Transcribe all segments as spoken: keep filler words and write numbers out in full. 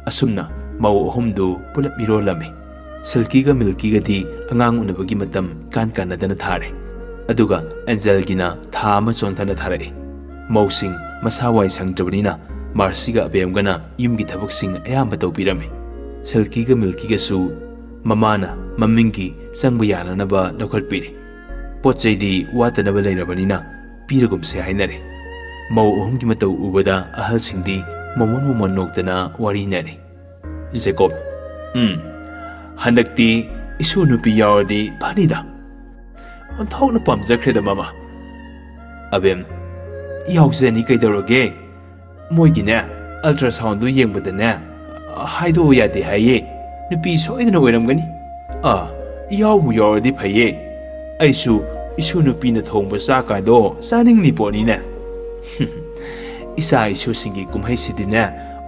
ꯑꯁꯨꯝꯅ ꯃꯧ ꯑꯍꯨꯝꯗꯨ ꯄꯨꯂꯞ ꯃꯤꯔꯣꯜꯂꯝꯃꯤ꯫ ꯁꯤꯜꯀꯤꯒ ꯃꯤꯜꯀꯤꯒꯗꯤ ꯑꯉꯥꯡ ꯎꯅꯕꯒꯤ ꯃꯇꯝ ꯏꯀꯥꯟ ꯀꯥꯟꯅꯗꯅ ꯊꯥꯔꯦ꯫ ꯑꯗꯨꯒ ꯑꯦꯟꯖꯦꯜꯒꯤꯅ ꯊꯥ ꯑꯃ ꯆꯣꯟꯊꯅ ꯊꯥꯔꯛꯏ꯫ ꯃꯧꯁꯤꯡ ꯃꯁꯥ ꯋꯥꯏ ꯁꯪꯗ꯭ꯔꯕꯅꯤꯅ ꯃꯥꯔꯁꯤꯒ ꯑꯕꯦꯝꯒꯅ ꯌꯨꯝꯒꯤ ꯊꯕꯛꯁꯤꯡ ꯑꯌꯥꯝꯕ ꯇꯧꯕꯤꯔꯝꯃꯤ꯫ ꯁꯤꯜꯀꯤꯒ ꯃꯤꯜꯀꯤꯒꯁꯨ ꯃꯃꯥꯅ ꯃꯃꯤꯡꯒꯤ ꯆꯪꯕ ꯌꯥꯅꯅꯕ ꯂꯧꯈꯠꯄꯤꯔꯤ꯫ ꯄꯣꯠ ꯆꯩꯗꯤ ꯋꯥꯠꯇꯅꯕ ꯂꯩꯔꯕꯅꯤꯅ ꯄꯤꯔꯒꯨꯝꯁꯦ ꯍꯥꯏꯅꯔꯦ꯫ ꯃꯧ ꯑꯍꯨꯝꯒꯤ ꯃꯇꯧ ꯎꯕꯗ ꯑꯍꯜꯁꯤꯡꯗꯤ ꯃꯣꯃꯣꯟ ꯃꯣꯃꯣꯟ ꯅꯣꯛꯇꯅ ꯋꯥꯔꯤꯅꯔꯤ꯫ ꯖꯦꯀꯣꯕ, "ꯎꯝ, ꯍꯟꯗꯛꯇꯤ ꯏꯁꯨ ꯅꯨꯄꯤ ꯌꯥꯎꯔꯗꯤ ꯐꯅꯤꯗ꯫ ꯑꯣꯟꯊꯣꯛꯅ ꯄꯥꯝꯖꯈ꯭ꯔꯦꯗ, ꯃꯃꯥ꯫" ꯑꯕꯦꯝ, "ꯌꯥꯎꯖꯅꯤ ꯀꯩꯗꯧꯔꯒꯦ? ꯃꯣꯏꯒꯤꯅꯦ, ꯑꯜꯇ꯭ꯔꯥꯁꯥꯎꯟꯗꯨ ꯌꯦꯡꯕꯗꯅꯦ, ꯍꯥꯏꯗꯣꯛꯑꯣ ꯌꯥꯗꯦ ꯍꯥꯏꯌꯦ꯫ ꯅꯨꯄꯤ ꯁꯣꯏꯗꯅ ꯑꯣꯏꯔꯝꯒꯅꯤ꯫ ꯑꯥ, ꯌꯥꯎꯕꯨ ꯌꯥꯎꯔꯗꯤ ꯐꯩꯌꯦ꯫ ꯑꯩꯁꯨ ꯏꯁꯨ ꯅꯨꯄꯤꯅ ꯊꯣꯡꯕ ꯆꯥꯛ ꯀꯥꯗꯣ ꯆꯥꯅꯤꯡꯂꯤ ꯄꯣꯠꯅꯤꯅꯦ꯫" "ꯏꯆꯥ ꯏꯁꯨꯁꯤꯡꯒꯤ ꯀꯨꯝꯍꯩꯁꯤꯗꯤꯅꯦ,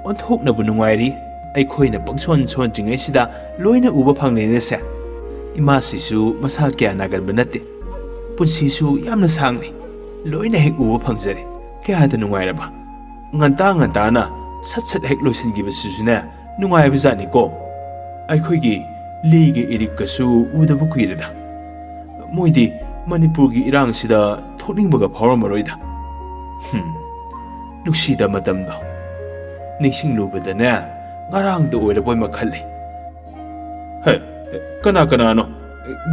ꯑꯣꯟꯊꯣꯛꯅꯕꯨ ꯅꯨꯡꯉꯥꯏꯔꯤ꯫ ꯑꯩꯈꯣꯏꯅ ꯄꯪꯁꯣꯟ ꯁꯣꯟꯗ꯭ꯔꯤꯉꯩꯁꯤꯗ ꯂꯣꯏꯅ ꯎꯕ ꯐꯪꯂꯦꯅꯦꯁꯦ꯫ ꯏꯃꯥꯁꯤꯁꯨ ꯃꯁꯥ ꯀꯌꯥ ꯅꯥꯒꯟꯕ ꯅꯠꯇꯦ꯫ ꯄꯨꯟꯁꯤꯁꯨ ꯌꯥꯝꯅ ꯁꯥꯡꯂꯤ꯫ ꯂꯣꯏꯅ ꯍꯦꯛ ꯎꯕ ꯐꯪꯖꯔꯦ꯫ ꯀꯌꯥꯗ ꯅꯨꯡꯉꯥꯏꯔꯕ꯫ ꯉꯟꯇꯥ ꯉꯟꯇꯥꯅ ꯁꯠ ꯁꯠ ꯍꯦꯛ ꯂꯣꯏꯁꯤꯟꯈꯤꯕꯁꯤꯁꯨꯅꯦ, ꯅꯨꯡꯉꯥꯏꯕ ꯖꯥꯠꯅꯤꯀꯣ꯫ ꯑꯩꯈꯣꯏꯒꯤ ꯂꯤꯒ ꯏꯔꯤꯛꯀꯁꯨ ꯎꯗꯕ ꯀꯨꯏꯔꯦꯗ꯫ ꯃꯣꯏꯗꯤ ꯃꯅꯤꯄꯨꯔꯒꯤ ꯏꯔꯥꯡꯁꯤꯗ ꯊꯣꯛꯅꯤꯡꯕꯒ ꯐꯥꯎꯔꯝꯃꯔꯣꯏꯗ꯫ ꯍꯨꯝ, ꯅꯨꯡꯁꯤꯗ ꯃꯇꯝꯗꯣ꯫ ꯅꯤꯡꯁꯤꯡꯂꯨꯕꯗꯅꯦ, ꯉꯔꯥꯡꯗ ꯑꯣꯏꯔꯕꯣꯏ ꯃꯈꯜꯂꯤ꯫ ꯍꯦ, ꯀꯅꯥ ꯀꯅꯥꯅꯣ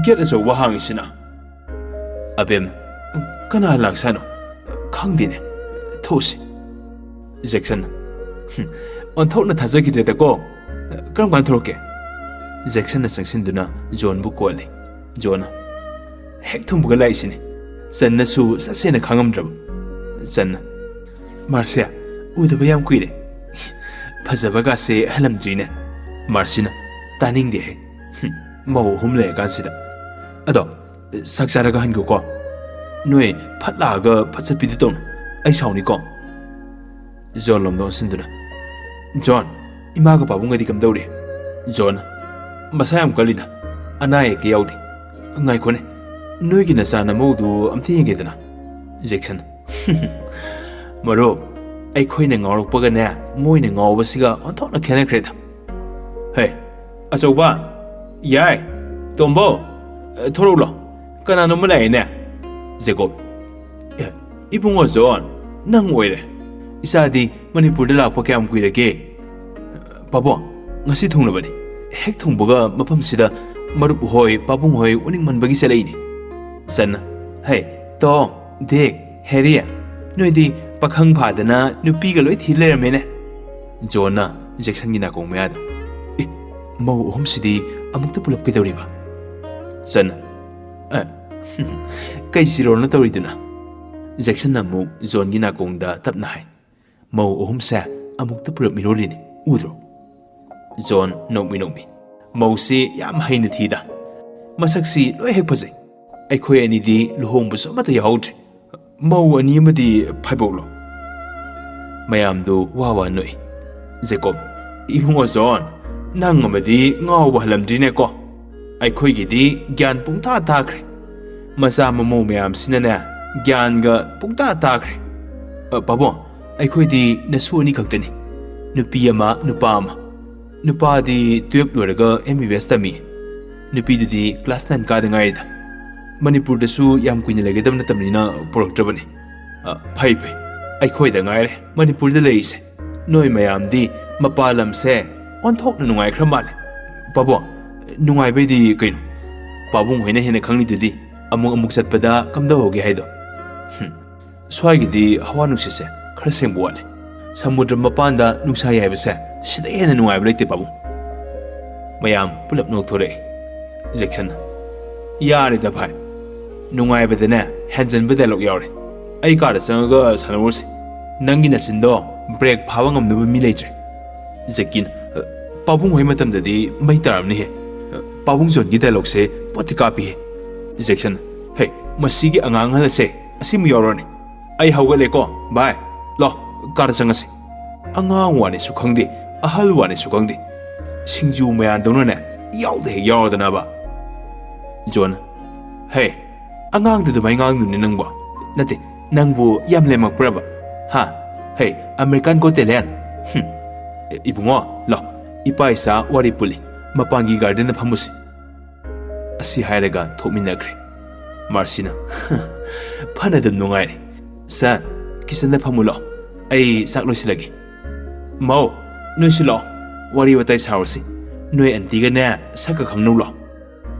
ꯒꯦꯠ ꯑꯆꯧꯕ ꯍꯥꯡꯉꯤꯁꯤꯅ?" ꯑꯕꯦꯝ, "ꯀꯅꯥ ꯂꯥꯛꯁꯥꯅꯣ? ꯈꯪꯗꯦꯅꯦ꯫ ꯊꯣꯛꯎꯁꯤ꯫" ꯖꯦꯛꯁꯟ, "ꯍꯨꯝ, ꯑꯣꯟꯊꯣꯛꯅ ꯊꯥꯖꯈꯤꯗ꯭ꯔꯦꯗꯀꯣ꯫ ꯀꯔꯝ ꯀꯥꯟ ꯊꯣꯛꯂꯛꯀꯦ?" ꯖꯦꯛꯁꯟꯅ ꯆꯪꯁꯤꯟꯗꯨꯅ ꯖꯣꯟꯕꯨ ꯀꯣꯜꯂꯤ꯫ ꯖꯣꯟꯅ, "ꯍꯦꯛ ꯊꯨꯡꯕꯒ ꯂꯥꯛꯏꯁꯤꯅꯤ꯫" ꯆꯟꯅꯁꯨ ꯆꯠꯁꯦꯅ ꯈꯥꯡꯉꯝꯗ꯭ꯔꯕ꯫ ꯆꯟꯅ, "ꯃꯥꯔꯁꯤꯌꯥ, ꯎꯗꯕ ꯌꯥꯝ ꯀꯨꯏꯔꯦ꯫ ꯐꯖꯕꯒꯥꯁꯦ ꯍꯜꯂꯝꯗ꯭ꯔꯤꯅꯦ꯫" ꯃꯥꯔꯁꯤꯅ, "ꯇꯥꯅꯤꯡꯗꯦꯍꯦ꯫ ꯍꯨꯝ, ꯃꯧ ꯑꯍꯨꯝ ꯂꯩꯔꯀꯥꯟꯁꯤꯗ꯫ ꯑꯗꯣ, ꯆꯥꯛ ꯆꯥꯔꯒ ꯍꯟꯈꯣꯀꯣ꯫ ꯅꯣꯏ ꯐꯠ ꯂꯥꯛꯑꯒ ꯐꯠ ꯆꯠꯄꯤꯗꯤ ꯇꯧꯅꯨ꯫ ꯑꯩ ꯁꯥꯎꯅꯤꯀꯣ꯫" ꯖꯣꯟ ꯂꯣꯝꯗ ꯑꯣꯟꯁꯤꯟꯗꯨꯅ, "ꯖꯣꯟ, ꯏꯃꯥꯒ ꯄꯥꯕꯨꯡꯒꯗꯤ ꯀꯝꯗꯧꯔꯤ?" ꯖꯣꯟ, "ꯃꯁꯥ ꯌꯥꯝ ꯀꯜꯂꯤꯗ, ꯑꯅꯥ ꯑꯌꯦꯛꯀ ꯌꯥꯎꯗꯦ꯫ ꯉꯥꯏꯈꯣꯅꯦ, ꯅꯣꯏꯒꯤ ꯅꯆꯥ ꯅꯃꯧꯗꯨ ꯑꯝꯇ ꯌꯦꯡꯒꯦꯗꯅ꯫" ꯖꯦꯛꯁꯟ, ꯃꯔꯨꯞ, ꯑꯩꯈꯣꯏꯅ ꯉꯥꯎꯔꯛꯄꯒꯅꯦ, ꯃꯣꯏꯅ ꯉꯥꯎꯕꯁꯤꯒ ꯑꯣꯟꯊꯣꯛꯅ ꯈꯦꯠꯅꯈ꯭ꯔꯦꯗ꯫ ꯍꯦ, ꯑꯆꯧꯕ, ꯌꯥꯏ, ꯇꯣꯝꯕꯧ, ꯊꯣꯔꯛꯎꯂꯣ, ꯀꯅꯥꯅꯣꯝꯃ ꯂꯥꯛꯑꯦꯅꯦ꯫ ꯖꯦꯀꯣꯕ, ꯑꯦ, ꯏꯕꯨꯡꯉꯣ ꯖꯣꯟ, ꯅꯪ ꯑꯣꯏꯔꯦ꯫ ꯏꯆꯥꯗꯤ ꯃꯅꯤꯄꯨꯔꯗ ꯂꯥꯛꯄ ꯀꯌꯥꯝ ꯀꯨꯏꯔꯒꯦ? ꯄꯥꯕꯨꯡ, ꯉꯁꯤ ꯊꯨꯡꯂꯕꯅꯤ꯫ ꯍꯦꯛ ꯊꯨꯡꯕꯒ ꯃꯐꯝꯁꯤꯗ ꯃꯔꯨꯞ ꯍꯣꯏ, ꯄꯥꯕꯨꯡ ꯍꯣꯏ ꯎꯅꯤꯡꯃꯟꯕꯒꯤ ꯆꯠꯂꯛꯏꯅꯤ꯫ ꯆꯟꯅ, ꯍꯦ, ꯇꯣꯝ, ꯗꯦꯛ, ꯍꯦꯔꯤ, ꯅꯣꯏꯗꯤ ꯄꯥꯈꯪ ꯐꯥꯗꯅ ꯅꯨꯄꯤꯒ ꯂꯣꯏ ꯊꯤ ꯂꯩꯔꯝꯃꯦꯅꯦ꯫ ꯖꯣꯟꯅ ꯖꯦꯛꯁꯟꯒꯤ ꯅꯥꯀꯣꯡ ꯃꯌꯥꯗ, ꯑꯦ, ꯃꯧ ꯑꯍꯨꯝꯁꯤꯗꯤ ꯑꯃꯨꯛꯇ ꯄꯨꯂꯞ ꯀꯩꯗꯧꯔꯤꯕ? ꯆꯟꯅ, ꯑ, ꯀꯩ ꯁꯤꯔꯣꯅ ꯇꯧꯔꯤꯗꯨꯅ? ꯖꯦꯛꯁꯟꯅ ꯑꯃꯨꯛ ꯖꯣꯟꯒꯤ ꯅꯥꯀꯣꯡꯗ ꯇꯞꯅ ꯍꯥꯏ, ꯃꯧ ꯑꯍꯨꯝꯁꯦ ꯑꯃꯨꯛꯇ ꯄꯨꯂꯞ ꯃꯤꯔꯣꯜꯂꯤꯅꯤ, ꯎꯗ꯭ꯔꯣ? ꯖꯣꯟ ꯅꯣꯛꯃꯤ ꯅꯣꯛꯃꯤ, ꯃꯧꯁꯤ ꯌꯥꯝ ꯍꯩꯅ ꯊꯤꯗ꯫ ꯃꯁꯛꯁꯤ ꯂꯣꯏ ꯍꯦꯛ ꯐꯖꯩ꯫ ꯑꯩꯈꯣꯏ ꯑꯅꯤꯗꯤ ꯂꯨꯍꯣꯡꯕꯁꯨ ꯑꯃꯠꯇ ꯌꯥꯎꯍꯧꯗ꯭ꯔꯦ꯫ ꯃꯧ ꯑꯅꯤ ꯑꯃꯗꯤ ꯐꯥꯏꯕꯣꯛꯂꯣ? ꯃꯌꯥꯝꯗꯨ ꯋꯥ ꯋꯥ ꯅꯣꯛꯏ꯫ ꯖꯦꯀꯣꯕ, ꯏꯕꯨꯡꯉꯣ ꯖꯣꯟ, ꯅꯪ ꯑꯃꯗꯤ ꯉꯥꯎꯕ ꯍꯜꯂꯝꯗ꯭ꯔꯤꯅꯦꯀꯣ꯫ ꯑꯩꯈꯣꯏꯒꯤꯗꯤ ꯒ꯭ꯌꯥꯟ ꯄꯨꯡꯇꯥ ꯇꯥꯈ꯭ꯔꯦ꯫ ꯃꯆꯥ ꯃꯃꯧ ꯃꯌꯥꯝꯁꯤꯅꯅꯦ, ꯒ꯭ꯌꯥꯟꯒ ꯄꯨꯡꯇꯥ ꯇꯥꯈ꯭ꯔꯦ꯫ ꯑ, ꯄꯥꯕꯨꯡ, ꯑꯩꯈꯣꯏꯗꯤ ꯅꯁꯨ ꯑꯅꯤ ꯈꯛꯇꯅꯤ, ꯅꯨꯄꯤ ꯑꯃ, ꯅꯨꯄꯥ ꯑꯃ꯫ ꯅꯨꯄꯥꯗꯤ ꯇꯨꯌꯦꯜꯞ ꯂꯣꯏꯔꯒ ꯑꯦꯝ ꯕꯤ ꯕꯤ ꯑꯦꯁ ꯇꯝꯃꯤ꯫ ꯅꯨꯄꯤꯗꯨꯗꯤ ꯀ꯭ꯂꯥꯁ ꯅꯥꯏꯟ ꯀꯥꯗ ꯉꯥꯏꯔꯤꯗ꯫ ꯃꯅꯤꯄꯨꯔꯗꯁꯨ ꯌꯥꯝ ꯀꯨꯏꯅ ꯂꯩꯒꯗꯕ ꯅꯠꯇꯕꯅꯤꯅ ꯄꯨꯔꯛꯇ꯭ꯔꯕꯅꯤ꯫ ꯑ, ꯐꯩ, ꯐꯩ꯫ ꯑꯩꯈꯣꯏꯗ ꯉꯥꯏꯔꯦ ꯃꯅꯤꯄꯨꯔꯗ ꯂꯩꯔꯤꯁꯦ꯫ ꯅꯣꯏ ꯃꯌꯥꯝꯗꯤ ꯃꯄꯥꯟ ꯂꯝꯁꯦ ꯑꯣꯟꯊꯣꯛꯅ ꯅꯨꯡꯉꯥꯏꯈ꯭ꯔ ꯃꯥꯜꯂꯦ꯫ ꯄꯥꯕꯨꯡ, ꯅꯨꯡꯉꯥꯏꯕꯩꯗꯤ ꯀꯩꯅꯣ? ꯄꯥꯕꯨꯡ ꯍꯣꯏꯅ ꯍꯦꯟꯅ ꯈꯪꯂꯤꯗꯨꯗꯤ, ꯑꯃꯨꯛ ꯑꯃꯨꯛ ꯆꯠꯄꯗ ꯀꯝꯗꯧꯍꯧꯒꯦ ꯍꯥꯏꯗꯣ꯫ ꯍꯨꯝ, ꯁ꯭ꯋꯥꯏꯒꯤꯗꯤ ꯍꯋꯥ ꯅꯨꯡꯁꯤꯠꯁꯦ ꯈꯔ ꯁꯦꯡꯕ ꯋꯥꯠꯂꯦ꯫ ꯁꯃꯨꯗ꯭ꯔ ꯃꯄꯥꯟꯗ ꯅꯨꯡꯁꯥ ꯌꯥꯏꯕꯁꯦ ꯁꯤꯗꯩ ꯍꯦꯟꯅ ꯅꯨꯡꯉꯥꯏꯕ ꯂꯩꯇꯦ, ꯄꯥꯕꯨꯡ꯫ ꯃꯌꯥꯝ ꯄꯨꯂꯞ ꯅꯣꯛꯊꯣꯔꯛꯑꯦ꯫ ꯖꯦꯛꯁꯟꯅ, ꯌꯥꯔꯦꯗ ꯚꯥꯏ, ꯅꯨꯡꯉꯥꯏꯕꯗꯅꯦ ꯍꯦꯟꯖꯟꯕ ꯗꯥꯏꯂꯣꯛ ꯌꯥꯎꯔꯦ꯫ ꯑꯩ ꯀꯥꯗ ꯆꯪꯉꯒ ꯁꯥꯟꯅꯔꯨꯔꯁꯤ꯫ ꯅꯪꯒꯤ ꯅꯆꯤꯟꯗꯣ ꯕ꯭ꯔꯦꯛ ꯐꯥꯕ ꯉꯝꯅꯕ ꯃꯤ ꯂꯩꯇ꯭ꯔꯦ꯫ ꯖꯦꯛꯀꯤꯟ, ꯄꯥꯕꯨꯡ ꯍꯣꯏ ꯃꯇꯝꯗꯗꯤ ꯃꯩ ꯇꯥꯔꯝꯅꯤꯍꯦ꯫ ꯄꯥꯕꯨꯡ ꯖꯣꯟꯒꯤ ꯗꯥꯏꯂꯣꯛꯁꯦ ꯄꯣꯠꯇꯤ ꯀꯥꯞꯄꯤꯍꯦ꯫ ꯖꯦꯛꯁꯟ, ꯍꯦ, ꯃꯁꯤꯒꯤ ꯑꯉꯥꯡ ꯑꯍꯜ ꯑꯁꯦ ꯑꯁꯤꯃꯨꯛ ꯌꯥꯎꯔꯅꯤ꯫ ꯑꯩ ꯍꯧꯒꯠꯂꯦꯀꯣ, ꯚꯥꯏ꯫ ꯂꯥꯎ, ꯀꯥꯗ ꯆꯪꯉꯁꯤ꯫ ꯑꯉꯥꯡ ꯋꯥꯅꯤꯁꯨ ꯈꯪꯗꯦ, ꯑꯍꯜ ꯋꯥꯅꯤꯁꯨ ꯈꯪꯗꯦ꯫ ꯁꯤꯡꯖꯨ ꯃꯌꯥꯟꯗꯧꯅꯅꯦ, ꯌꯥꯎꯗ ꯍꯦꯛ ꯌꯥꯎꯔꯗꯅꯕ꯫ ꯖꯣꯟ, ꯍꯦ, ꯑꯉꯥꯡꯗ ꯑꯗꯨꯃꯥꯏ ꯉꯥꯡꯗꯨꯅꯦ ꯅꯪꯕꯣ꯫ ꯅꯠꯇꯦ, ꯅꯪꯕꯨ ꯌꯥꯝ ꯂꯦꯝꯃꯛꯄ꯭ꯔꯕ? ꯍꯥ? ꯍꯦ, American Got Talent? ꯍꯨꯝ꯫ ꯏꯕꯨꯡꯉꯣ, ꯂꯥꯎ, ꯏꯄꯥ ꯏꯆꯥ ꯋꯥꯔꯤ ꯄꯨꯜꯂꯤ, ꯃꯄꯥꯟꯒꯤ gardenꯗ ꯐꯝꯃꯨꯁꯤ꯫ ꯑꯁꯤ ꯍꯥꯏꯔꯒ ꯊꯣꯛꯃꯤꯟꯅꯈ꯭ꯔꯦ꯫ ꯃꯥꯔꯁꯤꯅ, "ꯐꯅ ꯑꯗꯨꯝ ꯅꯨꯡꯉꯥꯏꯔꯦ꯫ Son, kitchenꯗ ꯐꯝꯃꯨ ꯂꯥꯎ, ꯑꯩ ꯆꯥꯛ ꯂꯣꯏꯁꯤꯜꯂꯒꯦ꯫ ꯃꯧ, ꯅꯣꯏꯁꯨ ꯂꯥꯛꯑꯣ, ꯋꯥꯔꯤ ꯋꯥꯇꯥꯏ ꯁꯥꯔꯨꯁꯤ꯫ ꯅꯣꯏ ꯑꯟꯇꯤꯒꯅꯦ ꯁꯛꯀ ꯈꯪꯅꯧ ꯂꯥꯎ꯫"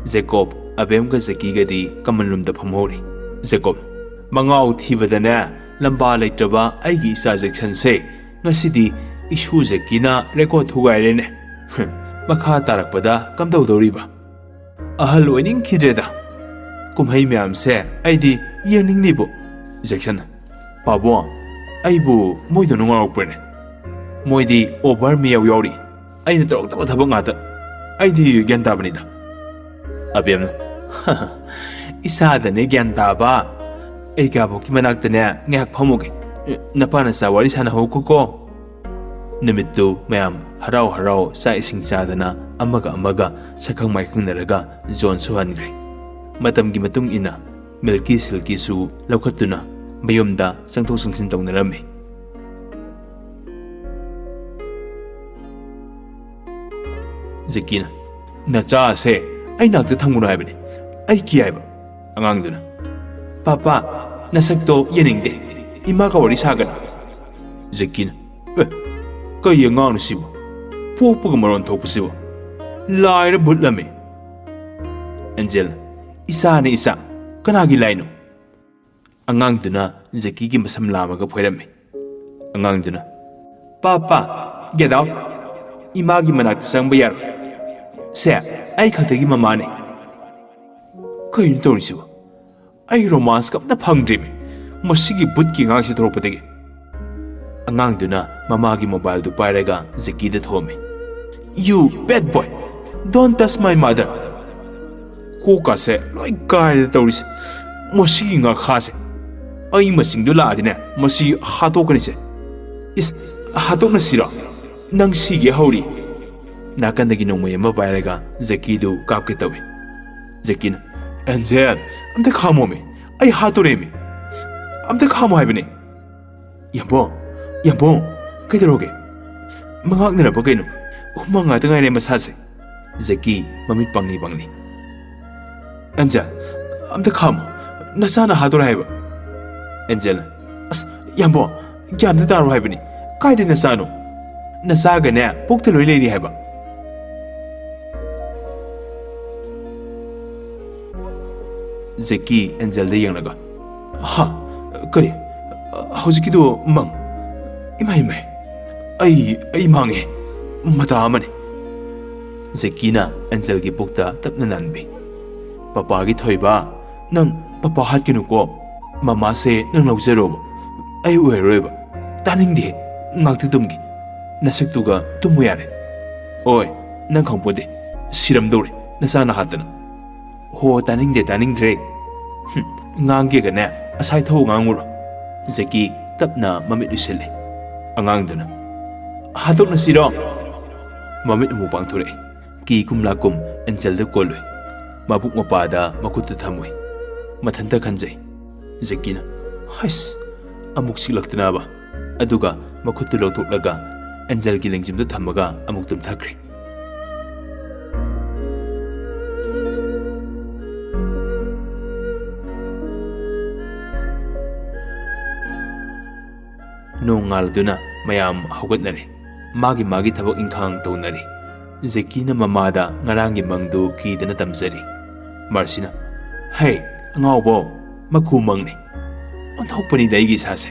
ꯖꯦꯀꯣꯕ, ꯑꯕꯦꯝꯒ ꯖꯦꯀꯤꯒꯗꯤ common roomꯗ ꯐꯝꯍꯧꯔꯤ꯫ ꯖꯦꯀꯣꯕ, "ꯃꯉꯥꯎ ꯊꯤꯕꯗꯅꯦ ꯂꯝꯕꯥ ꯂꯩꯇ꯭ꯔꯕ ꯑꯩꯒꯤ ꯏꯆꯥ ꯖꯦꯛꯁꯟꯁꯦ ꯉꯁꯤꯗꯤ ꯏꯁꯨ ꯖꯦꯀꯤꯅ record ꯊꯨꯒꯥꯏꯔꯦꯅꯦ꯫ ꯃꯈꯥ ꯇꯥꯔꯛꯄꯗ ꯀꯝꯗꯧꯗꯧꯔꯤꯕ? ꯑꯍꯜ ꯑꯣꯏꯅꯤꯡꯈꯤꯗ꯭ꯔꯦꯗ꯫ ꯀꯨꯝꯍꯩ ꯃꯌꯥꯝꯁꯦ ꯑꯩꯗꯤ ꯌꯦꯡꯅꯤꯡꯂꯤꯕꯨ꯫" ꯖꯦꯛꯁꯟ, "ꯄꯥꯕꯨꯡ, ꯑꯩꯕꯨ ꯃꯣꯏꯗꯧꯅ ꯉꯥꯎꯔꯛꯄ꯭ꯔꯅꯦ? ꯃꯣꯏꯗꯤ over ꯃꯌꯥꯝ ꯌꯥꯎꯔꯤ꯫ ꯑꯩꯅ ꯇꯧꯔꯛꯇꯕ ꯊꯕꯛ ꯉꯥꯛꯇ꯫ ꯑꯩꯗꯤ ꯒ꯭ꯌꯥꯟ ꯇꯥꯕꯅꯤꯗ꯫" ꯑꯕꯦꯝꯅ, "ꯏꯁꯥꯗꯅꯦ ꯒ꯭ꯌꯥꯟ ꯇꯥꯕ꯫ ꯑꯩ ꯀꯥꯕꯣꯛꯀꯤ ꯃꯅꯥꯛꯇꯅꯦ ꯉꯥꯏꯍꯥꯛ ꯐꯝꯃꯨꯒꯦ꯫ ꯅꯄꯥ ꯅꯆꯥ ꯋꯥꯔꯤ ꯁꯥꯟꯅꯍꯧꯀꯣ꯫" ꯅꯨꯃꯤꯠꯇꯨ ꯃꯌꯥꯝ ꯍꯔꯥꯎ ꯍꯔꯥꯎ ꯆꯥꯛ ꯏꯁꯤꯡ ꯆꯥꯗꯅ ꯑꯃꯒ ꯑꯃꯒ ꯁꯛꯈꯪ ꯃꯥꯏꯈꯪꯅꯔꯒ ꯖꯣꯟꯁꯨ ꯍꯟꯈ꯭ꯔꯦ꯫ ꯃꯇꯝꯒꯤ ꯃꯇꯨꯡ ꯏꯟꯅ ꯃꯤꯜꯀꯤ ꯁꯤꯜꯀꯤꯁꯨ ꯂꯧꯈꯠꯇꯨꯅ ꯃꯌꯨꯝꯗ ꯆꯪꯊꯣꯛ ꯆꯪꯁꯤꯟ ꯇꯧꯅꯔꯝꯃꯤ꯫ ꯖꯦꯀꯤꯅ, "ꯅꯆꯥꯁꯦ ꯑꯩ ꯅꯥꯛꯇ ꯊꯝꯒꯅꯨ ꯍꯥꯏꯕꯅꯤ, ꯑꯩ ꯀꯤ ꯍꯥꯏꯕ꯫" ꯑꯉꯥꯡꯗꯨꯅ, "ꯄꯥꯄꯥ, ꯅꯁꯛꯇꯣ ꯌꯦꯡꯅꯤꯡꯗꯦ, ꯏꯃꯥꯒ ꯋꯥꯔꯤ ꯁꯥꯒꯅꯨ꯫" ꯖꯦꯀꯤꯅ, "ꯑꯦ, ꯀꯩ ꯑꯉꯥꯡꯅꯣ ꯁꯤꯕꯣ? ꯄꯣꯛꯄꯒ ꯃꯔꯣꯟ ꯊꯣꯛꯄꯁꯤꯕꯣ? ꯂꯥꯏꯔ ꯚꯨꯠꯂꯝꯃꯤ꯫" ꯑꯦꯟꯖꯦꯜꯅ, "ꯏꯆꯥꯅꯦ ꯏꯆꯥ, ꯀꯅꯥꯒꯤ ꯂꯥꯏꯅꯣ?" ꯑꯉꯥꯡꯗꯨꯅ ꯖꯦꯀꯤꯒꯤ ꯃꯁꯝ ꯂꯥꯝꯃꯒ ꯐꯣꯏꯔꯝꯃꯤ꯫ ꯑꯉꯥꯡꯗꯨꯅ, "ꯄꯥꯄꯥ, get out! ꯏꯃꯥꯒꯤ ꯃꯅꯥꯛꯇ ꯆꯪꯕ ꯌꯥꯔꯣꯏ꯫ ꯁꯦ, ꯑꯩ ꯈꯛꯇꯒꯤ ꯃꯃꯥꯅꯤ꯫" ꯀꯩꯅꯣ ꯇꯧꯔꯤꯁꯤꯕꯣ? ꯑꯩ romance ꯀ ꯑꯝꯇ ꯐꯪꯗ꯭ꯔꯤꯃꯤ, ꯃꯁꯤꯒꯤ ꯚꯨꯠꯀꯤ ꯑꯉꯥꯡꯁꯤ ꯊꯣꯛꯂꯛꯄꯗꯒꯤ꯫ ꯑꯉꯥꯡꯗꯨꯅ ꯃꯃꯥꯒꯤ mobileꯗꯨ ꯄꯥꯏꯔꯒ ꯖꯦꯀꯤꯗ ꯊꯣꯝꯃꯤ꯫ "You bad boy! Don't touch my mother!" ꯀꯣꯛꯀꯥꯁꯦ ꯂꯣꯏ ꯀꯥꯏꯔꯦꯗ ꯇꯧꯔꯤꯁꯦ꯫ ꯃꯁꯤꯒꯤ ꯉꯥꯈꯥꯁꯦ꯫ ꯑꯩ ꯃꯁꯤꯡꯗꯨ ꯂꯥꯛꯑꯗꯤꯅꯦ, ꯃꯁꯤ ꯍꯥꯠꯇꯣꯛꯀꯅꯤꯁꯦ꯫ ꯏꯁ, ꯍꯥꯠꯇꯣꯛꯅꯁꯤꯔꯣ? ꯅꯪ ꯁꯤꯒꯦ ꯍꯧꯔꯤ꯫ ꯅꯥꯀꯟꯗꯒꯤ ꯅꯣꯡꯃꯩ ꯑꯃ ꯄꯥꯏꯔꯒ ꯖꯦꯀꯤꯗꯨ ꯀꯥꯞꯀꯦ ꯇꯧꯏ꯫ ꯖꯦꯀꯤꯅ, "ꯑꯦꯟꯖꯦꯜ, ꯑꯝꯇ ꯈꯥꯝꯃꯣꯃꯤ, ꯑꯩ ꯍꯥꯠꯇꯣꯔꯦꯃꯤ꯫ ꯑꯝꯇ ꯈꯥꯝꯃꯣ ꯍꯥꯏꯕꯅꯦ꯫ ꯌꯥꯝꯕꯣꯡ, ꯌꯥꯝꯕꯣꯡ, ꯀꯩꯗꯧꯔꯒꯦ? ꯃꯉꯥꯛꯅꯔꯕ ꯀꯩꯅꯣ? ꯍꯨꯃꯥꯡ ꯉꯥꯛꯇ ꯉꯥꯏꯔꯦ ꯃꯁꯥꯁꯦ꯫ ꯖꯦꯀꯤ ꯃꯃꯤꯠ ꯄꯪꯂꯤ ꯄꯪꯂꯤ꯫ "ꯑꯦꯟꯖꯦꯜ, ꯑꯝꯇ ꯈꯥꯝꯃꯣ, ꯅꯆꯥꯅ ꯍꯥꯗꯣꯔꯦ ꯍꯥꯏꯕ꯫" ꯑꯦꯟꯖꯦꯜꯅ, "ꯑꯁ, ꯌꯥꯝꯕꯣ, ꯒ꯭ꯌꯥꯟꯗ ꯇꯥꯔꯣ ꯍꯥꯏꯕꯅꯤ, ꯀꯥꯏꯗꯩ ꯅꯆꯥꯅꯣ? ꯅꯆꯥꯒꯅꯦ ꯄꯨꯛꯇ ꯂꯣꯏ ꯂꯩꯔꯤ ꯍꯥꯏꯕ꯫" ꯖꯦꯀꯤ ꯑꯦꯟꯖꯦꯜꯗ ꯌꯦꯡꯂꯒ, "ꯍꯥ? ꯀꯔꯤ? ꯍꯧꯖꯤꯛꯀꯤꯗꯣ ꯃꯪ? ꯏꯃꯥꯏ, ꯏꯃꯥꯏ, ꯑꯩ, ꯑꯩ ꯃꯥꯡꯉꯦ, ꯃꯇꯥ ꯑꯃꯅꯤ꯫" ꯖꯦꯀꯤꯅ ꯑꯦꯟꯖꯦꯜꯒꯤ ꯄꯨꯛꯇ ꯇꯞꯅ ꯅꯥꯟꯕꯤ꯫ "ꯄꯄꯥꯒꯤ ꯊꯣꯏꯕ, ꯅꯪ ꯄꯄꯥ ꯍꯥꯠꯀꯅꯨꯀꯣ꯫ ꯃꯃꯥꯁꯦ ꯅꯪ ꯂꯧꯖꯔꯣꯕ, ꯑꯩ ꯑꯣꯏꯔꯔꯣꯏꯕ꯫ ꯇꯥꯅꯤꯡꯗꯦ, ꯉꯥꯛꯇ ꯇꯨꯝꯒꯦ꯫ ꯅꯁꯛꯇꯨꯒ ꯇꯨꯝꯃꯨ ꯌꯥꯔꯦ꯫ ꯑꯣꯏ, ꯅꯪ ꯈꯪꯄꯣꯠꯇꯦ, ꯁꯤꯔꯝꯗꯧꯔꯦ ꯅꯆꯥꯅ ꯍꯥꯠꯇꯅ꯫ ꯍꯣ, ꯇꯥꯅꯤꯡꯗꯦ, ꯇꯥꯅꯤꯡꯗ꯭ꯔꯦ꯫ ꯍꯨꯝ, ꯉꯥꯡꯒꯦꯒꯅꯦ, ꯑꯁꯥꯏ ꯊꯧ ꯉꯥꯡꯉꯨꯔꯣ꯫" ꯖꯦꯀꯤ ꯇꯞꯅ ꯃꯃꯤꯠ ꯎꯏꯁꯤꯜꯂꯦ꯫ ꯑꯉꯥꯡꯗꯨꯅ, "ꯍꯥꯠꯇꯣꯛꯅꯁꯤꯔꯣ?" ꯃꯃꯤꯠ ꯑꯃꯨꯛ ꯄꯥꯡꯊꯣꯔꯛꯑꯦ꯫ ꯀꯤ ꯀꯨꯝꯂꯥ ꯀꯨꯝ ꯑꯦꯟꯖꯦꯜꯗ ꯀꯣꯜꯂꯨꯏ꯫ ꯃꯕꯨꯛ ꯃꯄꯥꯗ ꯃꯈꯨꯠꯇꯨ ꯊꯝꯃꯨꯏ꯫ ꯃꯊꯟꯇ ꯈꯟꯖꯩ꯫ ꯖꯦꯀꯤꯅ, "ꯍꯩꯁ, ꯑꯃꯨꯛ ꯆꯤꯛꯂꯛꯇꯅꯕ꯫" ꯑꯗꯨꯒ ꯃꯈꯨꯠꯇꯨ ꯂꯧꯊꯣꯛꯂꯒ ꯑꯦꯟꯖꯦꯜꯒꯤ ꯂꯦꯡꯖꯨꯝꯗ ꯊꯝꯃꯒ ꯑꯃꯨꯛ ꯇꯨꯝꯊꯈ꯭ꯔꯦ꯫ ꯅꯣꯡꯉꯥꯜꯗꯨꯅ ꯃꯌꯥꯝ ꯍꯧꯒꯠꯅꯔꯦ꯫ ꯃꯥꯒꯤ ꯃꯥꯒꯤ ꯊꯕꯛ ꯏꯪꯈꯥꯡ ꯇꯧꯅꯔꯤ꯫ ꯖꯦꯀꯤꯅ ꯃꯃꯥꯗ ꯉꯔꯥꯡꯒꯤ ꯃꯪꯗꯨ ꯀꯤꯗꯅ ꯇꯝꯖꯔꯤ꯫ ꯃꯥꯔꯁꯤꯅ, "ꯍꯦ, ꯑꯉꯥꯎꯕꯣ, ꯃꯀꯨ ꯃꯪꯅꯤ꯫ ꯑꯣꯟꯊꯣꯛꯄꯅꯤꯗ ꯑꯩꯒꯤ ꯏꯁꯥꯁꯦ꯫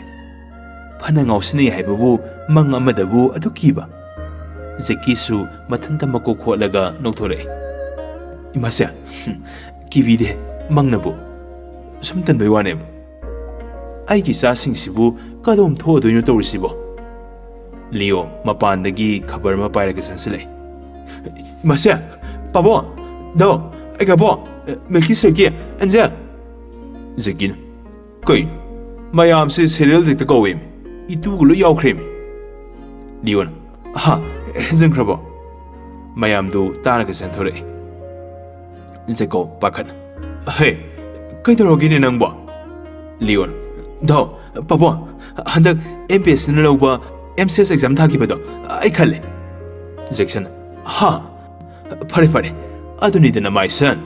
ꯐꯅ ꯉꯥꯎꯁꯤꯟꯅꯩ ꯍꯥꯏꯕꯕꯨ ꯃꯪ ꯑꯃꯗꯕꯨ ꯑꯗꯨ ꯀꯤꯕ?" ꯖꯦꯀꯤꯁꯨ ꯃꯊꯟꯇ ꯃꯀꯣꯛ ꯈꯣꯠꯂꯒ ꯅꯣꯛꯊꯣꯔꯛꯏ꯫ "ꯏꯃꯥꯁꯦ, ꯀꯤꯕꯤꯗꯦ, ꯃꯪꯅꯕꯨ꯫ ꯁꯨꯝ ꯇꯟꯕꯩ ꯋꯥꯅꯦꯕ꯫ ꯑꯩꯒꯤ ꯏꯆꯥꯁꯤꯡꯁꯤꯕꯨ ꯀꯗꯣꯝ ꯊꯣꯛꯑꯗꯣꯏꯅꯣ ꯇꯧꯔꯤꯁꯤꯕꯣ?" ꯂꯤꯌꯣ ꯃꯄꯥꯟꯗꯒꯤ ꯈꯕꯔ ꯑꯃ ꯄꯥꯏꯔꯒ ꯆꯪꯁꯤꯜꯂꯛꯏ꯫ "ꯏꯃꯥꯁꯦ, ꯄꯥꯕꯣ, ꯗꯥꯎ, ꯑꯩꯒꯕꯣ, ꯃꯤꯜꯀꯤ ꯁꯦꯜꯀꯤ, ꯑꯦꯟꯖꯦꯜ꯫" ꯖꯦꯀꯤꯅ, "ꯀꯩꯅꯣ? ꯃꯌꯥꯝꯁꯦ ꯁꯦꯔꯤꯌꯦꯜ ꯍꯦꯛꯇ ꯀꯧꯋꯦꯃꯤ꯫ ꯏꯇꯨꯒ ꯂꯣꯏ ꯌꯥꯎꯈ꯭ꯔꯦꯃꯤ꯫" ꯂꯤꯌꯣꯅ, "ꯑꯍꯥ, ꯍꯦꯟꯖꯟꯈ꯭ꯔꯕꯣ?" ꯃꯌꯥꯝꯗꯨ ꯇꯥꯔꯒ ꯆꯦꯟꯊꯣꯔꯛꯏ꯫ ꯖꯦꯀꯣ ꯄꯥꯈꯠꯅ, "ꯍꯦ, ꯀꯩꯗꯧꯔꯒꯦꯅꯦ ꯅꯪꯕꯣ?" ꯂꯤꯌꯣꯅ, ꯗꯣ, ꯄꯥꯕꯨꯡ, ꯍꯟꯗꯛ ꯑꯦꯝ ꯄꯤ ꯑꯦꯁ ꯁꯤꯅ ꯂꯧꯕ ꯑꯦꯝ ꯁꯤ ꯑꯦꯁ ꯑꯦꯛꯖꯥꯝ ꯊꯥꯈꯤꯕꯗꯣ ꯑꯩ ꯈꯜꯂꯦ꯫ ꯖꯦꯛꯁꯟ, ꯍꯥ? ꯐꯔꯦ, ꯐꯔꯦ꯫ ꯑꯗꯨꯅꯤꯗꯅ, my son꯫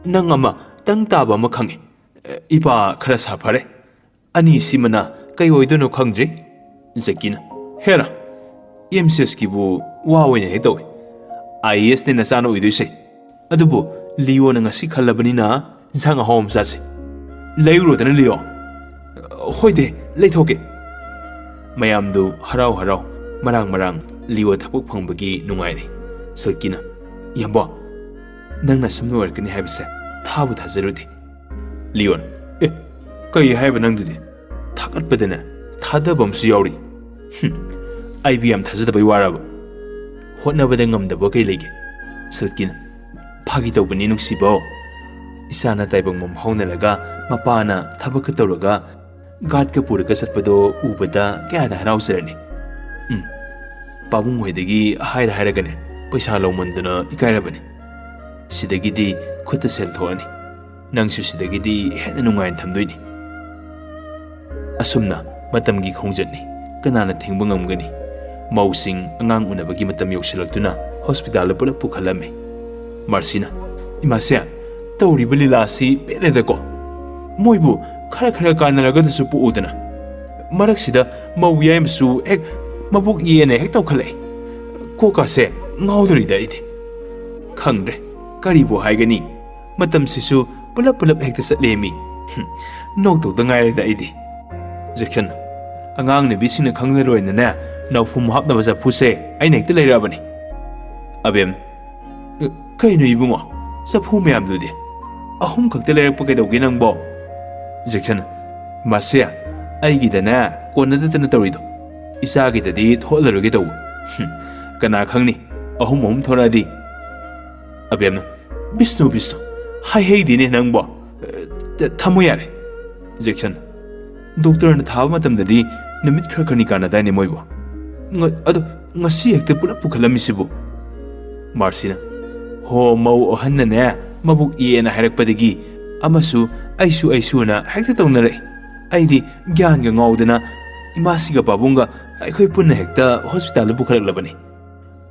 ꯅꯪ ꯑꯃ ꯇꯪ ꯇꯥꯕ ꯑꯃ ꯈꯪꯉꯦ꯫ ꯏꯄꯥ ꯈꯔ ꯁꯥꯐꯔꯦ꯫ ꯑꯅꯤꯁꯤꯃꯅ ꯀꯩ ꯑꯣꯏꯗꯣꯏꯅꯣ ꯈꯪꯗ꯭ꯔꯤ꯫ ꯖꯦꯛꯀꯤꯅ, ꯍꯦꯔꯥ, ꯑꯦꯝ ꯁꯤ ꯑꯦꯁꯀꯤꯕꯨ ꯋꯥ ꯑꯣꯏꯅ ꯍꯦꯛ ꯇꯧꯏ꯫ I A ꯑꯦꯁꯅꯦ ꯅꯆꯥꯅ ꯑꯣꯏꯗꯣꯏꯁꯦ꯫ ꯑꯗꯨꯕꯨ ꯂꯤꯌꯣꯅ ꯉꯁꯤ ꯈꯜꯂꯕꯅꯤꯅ ꯏꯟꯁꯥꯡ ꯑꯍꯥꯎ ꯑꯃ ꯆꯥꯁꯦ꯫ ꯂꯩꯔꯨꯔꯣꯗꯅ, ꯂꯤꯌꯣ꯫ ꯍꯣꯏꯗꯦ, ꯂꯩꯊꯣꯛꯀꯦ꯫ ꯃꯌꯥꯝꯗꯨ ꯍꯔꯥꯎ ꯍꯔꯥꯎ ꯃꯔꯥꯡ ꯃꯔꯥꯡ ꯂꯤꯌꯣ ꯊꯕꯛ ꯐꯪꯕꯒꯤ ꯅꯨꯡꯉꯥꯏꯔꯤ꯫ ꯁꯤꯜꯀꯤꯅ, ꯏꯌꯥꯝꯕ, ꯅꯪꯅ ꯁꯨꯝ ꯅꯨꯡꯉꯥꯏꯔꯛꯀꯅꯤ ꯍꯥꯏꯕꯁꯦ ꯊꯥꯕꯨ ꯊꯥꯖꯔꯨꯗꯦ꯫ ꯂꯤꯌꯣꯟ, ꯑꯦ, ꯀꯩ ꯍꯥꯏꯕ ꯅꯪꯗꯨꯗꯤ? ꯊꯥꯒꯠꯄꯗꯅꯦ ꯊꯥꯗꯕ ꯑꯃꯁꯨ ꯌꯥꯎꯔꯤ꯫ ꯍꯨꯝ, ꯑꯩꯕꯨ ꯌꯥꯝ ꯊꯥꯖꯗꯕꯩ ꯋꯥꯔꯕ? ꯍꯣꯠꯅꯕꯗ ꯉꯝꯗꯕ ꯀꯩ ꯂꯩꯒꯦ? ꯁꯤꯜꯀꯤꯅ, ꯐꯥꯒꯤ ꯇꯧꯕꯅꯤ ꯅꯨꯡꯁꯤꯕꯧ꯫ ꯏꯆꯥꯅ ꯇꯥꯏꯕꯪ ꯐꯥꯎꯅꯔꯒ ꯃꯄꯥꯅ ꯊꯕꯛꯀ ꯇꯧꯔꯒ ꯒꯥꯔꯗꯀ ꯄꯨꯔꯒ ꯆꯠꯄꯗꯣ ꯎꯕꯗ ꯀꯌꯥꯗ ꯍꯔꯥꯎꯖꯔꯅꯤ꯫ ꯎꯝ, ꯄꯥꯕꯨꯡ ꯍꯣꯏꯗꯒꯤ ꯍꯥꯏꯔ ꯍꯥꯏꯔꯒꯅꯦ ꯄꯩꯁꯥ ꯂꯧꯃꯟꯗꯅ ꯏꯀꯥꯏꯔꯕꯅꯤ꯫ ꯁꯤꯗꯒꯤꯗꯤ ꯈꯨꯠꯇ ꯁꯦꯜ ꯊꯣꯛꯑꯅꯤ꯫ ꯅꯪꯁꯨ ꯁꯤꯗꯒꯤꯗꯤ ꯍꯦꯟꯅ ꯅꯨꯡꯉꯥꯏꯅ ꯊꯝꯗꯣꯏꯅꯤ꯫ ꯑꯁꯨꯝꯅ ꯃꯇꯝꯒꯤ ꯈꯣꯡꯆꯠꯅꯤ, ꯀꯅꯥꯅ ꯊꯤꯡꯕ ꯉꯝꯒꯅꯤ? ꯃꯧꯁꯤꯡ ꯑꯉꯥꯡ ꯎꯅꯕꯒꯤ ꯃꯇꯝ ꯌꯧꯁꯤꯜꯂꯛꯇꯨꯅ ꯍꯣꯁꯄꯤꯇꯥꯜꯗ ꯄꯨꯂꯞ ꯄꯨꯈꯠꯂꯝꯃꯤ꯫ ꯃꯥꯔꯁꯤꯅ, "ꯏꯃꯥꯁꯦ, ꯇꯧꯔꯤꯕ ꯂꯤꯂꯥ ꯑꯁꯤ ꯄꯦꯜꯂꯦꯗꯀꯣ꯫ ꯃꯣꯏꯕꯨ ꯈꯔ ꯈꯔ ꯀꯥꯟꯅꯔꯒꯗꯁꯨ ꯄꯣꯛꯎꯗꯅ꯫ ꯃꯔꯛꯁꯤꯗ ꯃꯧ ꯌꯥꯏꯃꯁꯨ ꯍꯦꯛ ꯃꯕꯨꯛ ꯌꯦꯅ ꯍꯦꯛ ꯇꯧꯈꯠꯂꯛꯏ꯫ ꯀꯣꯛꯀꯥꯁꯦ ꯉꯥꯎꯗꯣꯔꯤꯗ ꯑꯩꯗꯤ꯫ ꯈꯪꯗ꯭ꯔꯦ, ꯀꯔꯤꯕꯨ ꯍꯥꯏꯒꯅꯤ? ꯃꯇꯝꯁꯤꯁꯨ ꯄꯨꯂꯞ ꯄꯨꯂꯞ ꯍꯦꯛꯇ ꯆꯠꯂꯦꯃꯤ꯫ ꯍꯨꯝ, ꯅꯣꯛꯇꯧꯗ ꯉꯥꯏꯔꯦꯗ ꯑꯩꯗꯤ꯫" ꯖꯦꯛꯁꯟ, "ꯑꯉꯥꯡ ꯅꯨꯕꯤꯁꯤꯡꯅ ꯈꯪꯂꯔꯣꯏꯅꯅꯦ ꯅꯥꯎꯐꯨꯝ ꯍꯥꯞꯅꯕ ꯆꯐꯨꯁꯦ ꯑꯩꯅ ꯍꯦꯛꯇ ꯂꯩꯔꯛꯑꯕꯅꯤ꯫" ꯑꯕꯦꯝ, "ꯀꯩꯅꯣ ꯏꯕꯨꯡꯉꯣ, ꯆꯐꯨ ꯃꯌꯥꯝꯗꯨꯗꯤ? ꯑꯍꯨꯝ ꯈꯛꯇ ꯂꯩꯔꯛꯄ ꯀꯩꯗꯧꯒꯦ ꯅꯪꯕꯣ?" ꯖꯦꯛꯁꯟ, "ꯃꯁꯦ, ꯑꯩꯒꯤꯗꯅꯦ ꯀꯣꯟꯅꯗꯗꯅ ꯇꯧꯔꯤꯗꯣ, ꯏꯆꯥꯒꯤꯗꯗꯤ ꯊꯣꯛꯍꯜꯂꯔꯣꯏꯒꯦ ꯇꯧꯕ꯫ ꯍꯨꯝ, ꯀꯅꯥ ꯈꯪꯅꯤ, ꯑꯍꯨꯝ ꯑꯍꯨꯝ ꯊꯣꯔꯛꯑꯗꯤ?" ꯑꯕꯦꯝꯅ, "ꯕꯤꯁꯅꯨ, ꯕꯤꯁꯅꯨ, ꯍꯥꯏꯍꯩꯗꯦꯅꯦ ꯅꯪꯕꯣ꯫ ꯊ-, ꯊꯝꯃꯣ ꯌꯥꯔꯦ꯫" ꯖꯦꯛꯁꯟ, "ꯗꯣꯛꯇꯔꯅ ꯊꯥꯕ ꯃꯇꯝꯗꯗꯤ ꯅꯨꯃꯤꯠ ꯈꯔ ꯈꯔꯅꯤ ꯀꯥꯟꯅꯗꯥꯏꯅꯦ ꯃꯣꯏꯕꯣ? ꯉ-, ꯑꯗꯣ ꯉꯁꯤ ꯍꯦꯛꯇ ꯄꯨꯂꯞ ꯄꯨꯈꯠꯂꯝꯃꯤꯁꯤꯕꯨ?" ꯃꯥꯔꯁꯤꯅ, "ꯍꯣ, ꯃꯧ ꯑꯍꯟꯅꯅꯦ ꯃꯕꯨꯛ ꯌꯦꯅ ꯍꯥꯏꯔꯛꯄꯗꯒꯤ ꯑꯃꯁꯨ ꯑꯩꯁꯨ ꯑꯩꯁꯨꯅ ꯍꯦꯛꯇ ꯇꯧꯅꯔꯛꯏ꯫ ꯑꯩꯗꯤ ꯒ꯭ꯌꯥꯟꯒ ꯉꯥꯎꯗꯅ ꯏꯃꯥꯁꯤꯒ ꯄꯥꯕꯨꯡꯒ ꯑꯩꯈꯣꯏ ꯄꯨꯟꯅ ꯍꯦꯛꯇ ꯍꯣꯁꯄꯤꯇꯥꯜꯗ ꯄꯨꯈꯠꯂꯛꯂꯕꯅꯤ꯫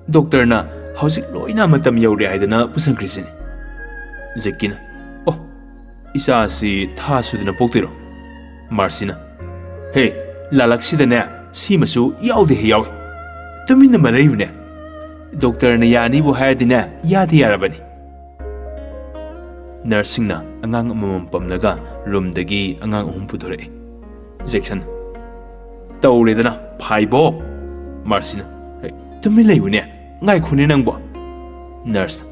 ꯗꯣꯛꯇꯔꯅ ꯍꯧꯖꯤꯛ ꯂꯣꯏꯅ ꯃꯇꯝ ꯌꯧꯔꯦ ꯍꯥꯏꯗꯅ ꯄꯨꯁꯟꯈ꯭ꯔꯤꯁꯤꯅꯤ꯫ ꯖꯦꯛꯀꯤꯅ, "ꯑꯣ, ꯏꯆꯥꯁꯤ ꯊꯥ ꯁꯨꯗꯅ ꯄꯣꯛꯇꯣꯏꯔꯣ?" ꯃꯥꯔꯁꯤꯅ, "ꯍꯦ, ꯂꯥꯂꯛꯁꯤꯗꯅꯦ ꯁꯤꯃꯁꯨ ꯌꯥꯎꯗꯦ ꯍꯦ ꯌꯥꯎꯏ꯫ ꯇꯨꯃꯤꯟꯅ ꯃꯔꯩꯕꯅꯦ꯫ ꯗꯣꯛꯇꯔꯅ ꯌꯥꯅꯤꯕꯨ ꯍꯥꯏꯔꯗꯤꯅꯦ ꯌꯥꯗꯤ ꯌꯥꯔꯕꯅꯤ꯫" ꯅꯔꯁꯁꯤꯡꯅ ꯑꯉꯥꯡ ꯑꯃꯃꯝ ꯄꯝꯂꯒ ꯔꯨꯝꯗꯒꯤ ꯑꯉꯥꯡ ꯑꯍꯨꯝ ꯄꯨꯊꯣꯔꯛꯑꯦ꯫ ꯖꯦꯛꯁꯟ, "ꯇꯧꯔꯦꯗꯅ, ꯐꯥꯏꯕꯣ!" ꯃꯥꯔꯁꯤꯅ, "ꯍꯦ, ꯇꯨꯃꯤꯟ ꯂꯩꯌꯨꯅꯦ, ꯉꯥꯏꯈꯣꯅꯦ ꯅꯪꯕꯣ꯫" ꯅꯔꯁ,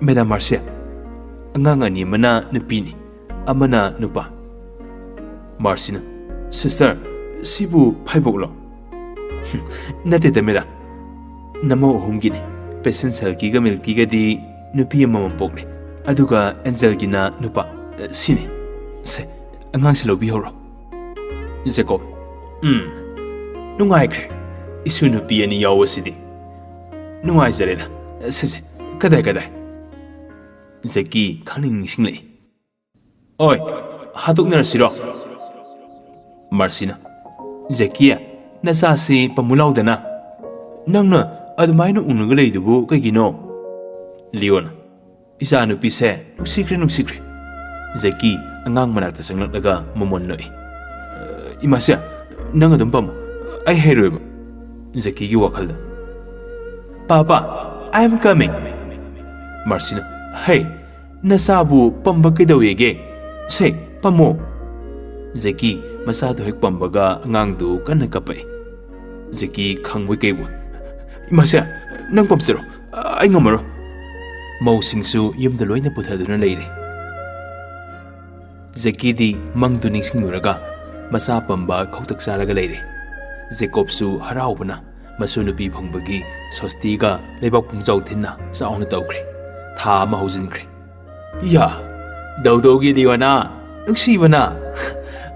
"ꯃꯦꯗꯥꯝ ꯃꯥꯔꯁꯤ, ꯑꯉꯥꯡ ꯑꯅꯤ ꯑꯃꯅ ꯅꯨꯄꯤꯅꯤ, ꯑꯃꯅ ꯅꯨꯄꯥ꯫" ꯃꯥꯔꯁꯤꯅ, "ꯁꯤꯁꯇꯔ, ꯁꯤꯕꯨ ꯐꯥꯏꯕꯣꯛꯂꯣ?" "ꯅꯠꯇꯦꯗ ꯃꯦꯗꯥꯝ, ꯅꯃꯧ ꯑꯍꯨꯝꯒꯤꯅꯤ꯫ ꯄꯦꯁꯦꯟ ꯁꯦꯜꯀꯤꯒ ꯃꯤꯜꯀꯤꯒꯗꯤ ꯅꯨꯄꯤ ꯑꯃꯃꯝ ꯄꯣꯛꯂꯦ, ꯑꯗꯨꯒ ꯑꯦꯟꯖꯦꯜꯒꯤꯅ ꯅꯨꯄꯥ꯫ ꯁꯤꯅꯤ꯫ ꯁꯦ, ꯑꯉꯥꯡꯁꯤ ꯂꯧꯕꯤꯍꯧꯔꯣ꯫" ꯖꯦꯀꯣꯕ, "ꯎꯝ, ꯅꯨꯡꯉꯥꯏꯈ꯭ꯔꯦ꯫ ꯏꯁꯨ ꯅꯨꯄꯤ ꯑꯅꯤ ꯌꯥꯎꯕꯁꯤꯗꯤ꯫ ꯅꯨꯡꯉꯥꯏꯖꯔꯦꯗ꯫ ꯁꯦ, ꯁꯦ, ꯀꯗꯥꯏ, ꯀꯗꯥꯏ?" ꯖꯦꯛꯀꯤ ꯈꯪꯅꯤꯡ ꯅꯤꯡꯁꯤꯡꯂꯛꯏ꯫ "ꯑꯣꯏ, ꯍꯥꯠꯇꯣꯛꯅꯔꯁꯤꯔꯣ?" ꯃꯥꯔꯁꯤꯅ, "ꯖꯦꯛꯀꯤ, ꯅꯆꯥꯁꯤ ꯄꯝꯃꯨ ꯂꯥꯎꯗꯅ꯫ ꯅꯪꯅ ꯑꯗꯨꯃꯥꯏꯅ ꯎꯅꯒ ꯂꯩꯗꯨꯕꯨ ꯀꯩꯒꯤꯅꯣ?" ꯂꯤꯌꯣꯅ, "ꯏꯆꯥꯅꯨꯄꯤꯁꯦ ꯅꯨꯡꯁꯤꯈ꯭ꯔꯦ, ꯅꯨꯡꯁꯤꯈ꯭ꯔꯦ꯫" ꯖꯦꯛꯀꯤ ꯑꯉꯥꯡ ꯃꯅꯥꯛꯇ ꯆꯪꯂꯛꯂꯒ ꯃꯃꯣꯟ ꯅꯣꯛꯏ꯫ "ꯏꯃꯥꯁꯦ, ꯅꯪ ꯑꯗꯨꯝ ꯄꯝꯃꯣ, ꯑꯩ ꯍꯩꯔꯣꯏꯕ꯫" ꯖꯦꯛꯀꯤꯒꯤ ꯋꯥꯈꯜꯗ, "ꯄꯥꯄꯥ, I am coming꯫" ꯃꯥꯔꯁꯤꯅ, "ꯍꯩ, ꯅꯆꯥꯕꯨ ꯄꯝꯕ ꯀꯩꯗꯧꯋꯦꯒꯦ? ꯁꯦ, ꯄꯝꯃꯣ꯫" ꯖꯦꯛꯀꯤ ꯃꯆꯥꯗꯨ ꯍꯦꯛ ꯄꯝꯕꯒ ꯑꯉꯥꯡꯗꯨ ꯀꯟꯅ ꯀꯞꯄꯛꯏ꯫ ꯖꯦꯛꯀꯤ ꯈꯪꯕꯣꯏ ꯀꯩꯕꯣꯏ, "ꯏꯃꯥꯁꯦ, ꯅꯪ ꯄꯝꯆꯔꯣ, ꯑꯩ ꯉꯝꯃꯔꯣꯏ꯫" ꯃꯧꯁꯤꯡꯁꯨ ꯌꯨꯝꯗ ꯂꯣꯏꯅ ꯄꯨꯊꯗꯨꯅ ꯂꯩꯔꯦ꯫ ꯖꯦꯛꯀꯤꯗꯤ ꯃꯪꯗꯨ ꯅꯤꯡꯁꯤꯡꯂꯨꯔꯒ ꯃꯆꯥ ꯄꯝꯕ ꯈꯧꯇꯛ ꯆꯥꯔꯒ ꯂꯩꯔꯦ꯫ ꯖꯦꯀꯣꯕꯁꯨ ꯍꯔꯥꯎꯕꯅ ꯃꯁꯨ ꯅꯨꯄꯤ ꯐꯪꯕꯒꯤ ꯁꯣꯁꯇꯤꯒ ꯂꯩꯕꯥꯛ ꯄꯨꯡꯖꯥꯎ ꯊꯤꯟꯅ ꯆꯥꯎꯅ ꯇꯧꯈ꯭ꯔꯦ꯫ ꯊꯥ ꯑꯃ ꯍꯧꯖꯤꯟꯈ꯭ꯔꯦ꯫ "ꯌꯥ, ꯗꯧꯗꯧꯒꯤ ꯂꯤꯌꯣꯅꯥ, ꯅꯨꯡꯁꯤꯕꯅ꯫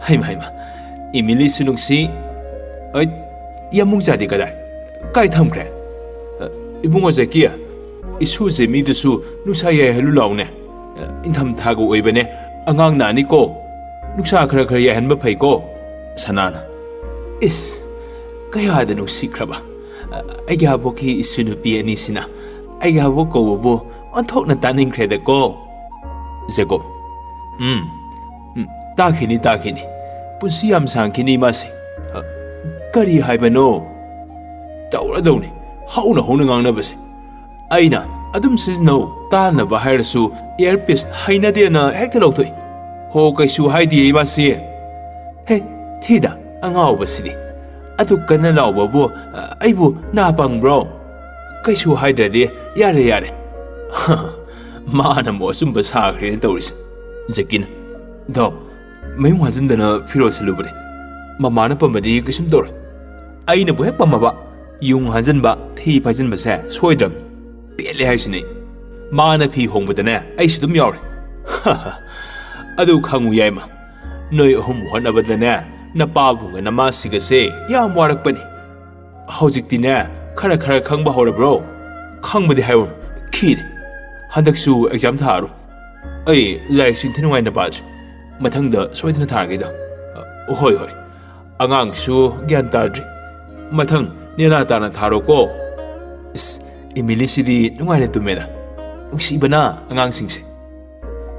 ꯍꯩꯃ, ꯍꯩꯃ, ꯏꯃꯤꯂꯤꯁꯨ ꯅꯨꯡꯁꯤ꯫ ꯑꯩ, ꯌꯥꯝꯕꯨꯡꯖꯥꯗꯤ ꯀꯗꯥꯏ? ꯀꯥꯏ ꯊꯝꯈ꯭ꯔꯦ? ꯏꯕꯨꯡꯉꯣ ꯖꯦꯀꯤ, ꯏꯁꯨ ꯖꯦꯃꯤꯗꯨꯁꯨ ꯅꯨꯡꯁꯥ ꯌꯥꯏꯍꯜꯂꯨ ꯂꯥꯎꯅꯦ꯫ ꯏꯪꯊꯝꯊꯥꯒ ꯑꯣꯏꯕꯅꯦ, ꯑꯉꯥꯡ ꯅꯥꯅꯤꯀꯣ꯫" ꯅꯨꯡꯁꯥ ꯈꯔ ꯈꯔ ꯌꯥꯏꯍꯟꯕ ꯐꯩꯀꯣ꯫ ꯁꯅꯥꯅ, "ꯏꯁ, ꯀꯌꯥꯗ ꯅꯨꯡꯁꯤꯈ꯭ꯔꯕ ꯑꯩꯒꯤ ꯑꯕꯣꯛꯀꯤ ꯏꯁꯨ ꯅꯨꯄꯤ ꯑꯅꯤꯁꯤꯅ꯫ ꯑꯩꯒꯤ ꯑꯕꯣꯛ ꯀꯧꯕꯕꯨ ꯑꯣꯟꯊꯣꯛꯅ ꯇꯥꯅꯤꯡꯈ꯭ꯔꯦꯗꯀꯣ꯫" ꯖꯦꯀꯣꯕ, "ꯎꯝ, ꯎꯝ, ꯇꯥꯈꯤꯅꯤ, ꯇꯥꯈꯤꯅꯤ꯫ ꯄꯨꯟꯁꯤ ꯌꯥꯝ ꯁꯥꯡꯈꯤꯅꯤ ꯃꯥꯁꯦ꯫ ꯑ, ꯀꯔꯤ ꯍꯥꯏꯕꯅꯣ?" "ꯇꯧꯔꯗꯧꯅꯤ, ꯍꯧꯅ ꯍꯧꯅ ꯉꯥꯡꯅꯕꯁꯦ꯫ ꯑꯩꯅ ꯑꯗꯨꯝ ꯁꯤꯖꯤꯟꯅꯧ, ꯇꯥꯅꯕ ꯍꯥꯏꯔꯁꯨ ꯏꯌꯔꯄꯤꯁ ꯍꯩꯅꯗꯦꯅ ꯍꯦꯛꯇ ꯂꯧꯊꯣꯛꯏ꯫ ꯍꯣ, ꯀꯩꯁꯨ ꯍꯥꯏꯗꯤꯌꯦ ꯃꯥꯁꯤ꯫" "ꯍꯦ, ꯊꯤꯗ, ꯑꯉꯥꯎꯕꯁꯤꯗꯤ꯫ ꯑꯗꯨ ꯀꯟꯅ ꯂꯥꯎꯕꯕꯨ, ꯑ, ꯑꯩꯕꯨ ꯅꯥ ꯄꯪꯕ꯭ꯔꯣ? ꯀꯩꯁꯨ ꯍꯥꯏꯗ꯭ꯔꯗꯤ ꯌꯥꯔꯦ, ꯌꯥꯔꯦ꯫" ꯃꯥꯅ ꯑꯃꯨꯛ ꯑꯆꯨꯝꯕ ꯁꯥꯈ꯭ꯔꯦꯅ ꯇꯧꯔꯤꯁꯦ꯫ ꯖꯦꯀꯤꯅ, "ꯗꯥꯎ, ꯃꯌꯨꯡ ꯍꯥꯖꯤꯟꯗꯅ ꯐꯤꯔꯣꯜ ꯁꯤꯜꯂꯨꯕꯅꯦ꯫ ꯃꯃꯥꯅ ꯄꯝꯃꯗꯤ ꯀꯩꯁꯨꯝ ꯇꯧꯔꯣꯏ꯫ ꯑꯩꯅꯕꯨ ꯍꯦꯛ ꯄꯥꯝꯃꯕ, ꯌꯨꯡ ꯍꯥꯖꯤꯟꯕ, ꯊꯤ ꯐꯥꯏꯖꯤꯟꯕꯁꯦ ꯁꯣꯏꯗ꯭ꯔꯕꯅꯤ꯫ ꯄꯦꯜꯂꯦ ꯍꯥꯏꯁꯤꯅꯤ꯫ ꯃꯥꯅ ꯐꯤ ꯍꯣꯡꯕꯗꯅꯦ, ꯑꯩꯁꯨ ꯑꯗꯨꯝ ꯌꯥꯎꯔꯦ꯫" "ꯑꯗꯨ ꯈꯪꯉꯨ ꯌꯥꯏꯃ, ꯅꯣꯏ ꯑꯍꯨꯝ ꯍꯣꯠꯅꯕꯗꯅꯦ, ꯅꯄꯥꯕꯨꯡꯒ ꯅꯃꯥꯁꯤꯒꯁꯦ ꯌꯥꯝ ꯋꯥꯔꯛꯄꯅꯤ꯫ ꯍꯧꯖꯤꯛꯇꯤꯅꯦ, ꯈꯔ ꯈꯔ ꯈꯪꯕ ꯍꯧꯔꯕ꯭ꯔꯣ?" "ꯈꯪꯕꯗꯤ ꯍꯥꯏꯔꯨꯔ, ꯈꯤꯔꯦ꯫ ꯍꯟꯗꯛꯁꯨ ꯑꯦꯛꯖꯥꯝ ꯊꯥꯔꯣꯏ꯫ ꯑꯩ ꯂꯥꯏꯔꯤꯛꯁꯨ ꯏꯟꯊꯤ ꯅꯨꯡꯉꯥꯏꯅ ꯄꯥꯗ꯭ꯔꯤ꯫ ꯃꯊꯪꯗ ꯁꯣꯏꯗꯅ ꯊꯥꯔꯒꯦꯗꯣ꯫" "ꯍꯣꯏ, ꯍꯣꯏ꯫ ꯑꯉꯥꯡꯁꯨ ꯒ꯭ꯌꯥꯟ ꯇꯥꯗ꯭ꯔꯤ꯫ ꯃꯊꯪ ꯅꯦꯅꯥ ꯇꯥꯅ ꯊꯥꯔꯣꯀꯣ꯫" "ꯏꯁ, ꯏꯃꯤꯂꯤꯁꯤꯗꯤ ꯅꯨꯡꯉꯥꯏꯅ ꯇꯨꯝꯃꯦꯗ꯫ ꯅꯨꯡꯁꯤꯕꯅ ꯑꯉꯥꯡꯁꯤꯡꯁꯦ꯫